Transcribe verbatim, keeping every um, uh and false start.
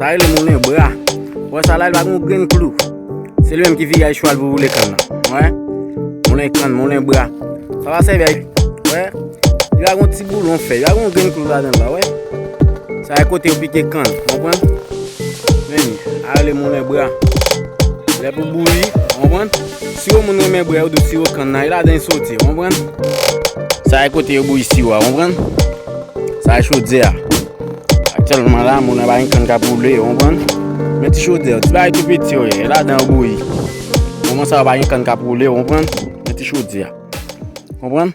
Sa rele moulen bra. Ou wè sa la, li pa gen yon grenn klou. Se li menm ki vire ak chwal pou boule kann nan. Ou wè? Moulen kann, moulen bra. Sa pa sèvi ak, ou wè? Li pa gen yon ti boulon fè. Li pa gen yon grenn klou ladan l la, ou wè? Sa e kote yo pike kann, ou konprann? Men li, sa rele moulen bra. Lè pou bouyi, ou konprann? Siwo moun renmen bwè, yo di w siwo kann nan, e ladan l soti, ou konprann? Sa e kote yo bouyi siwo a, ou konprann? Sa e chodyè a. Aktyèlman la, moun nan pa gen kann k ap woule, ou konprann? Men ti chodyè, ti bagay tou piti yo ye, e ladan yo bouyi. Moman sa yo pa gen kann k ap woule, ou konprann? Men ti chodyè a. Konprann?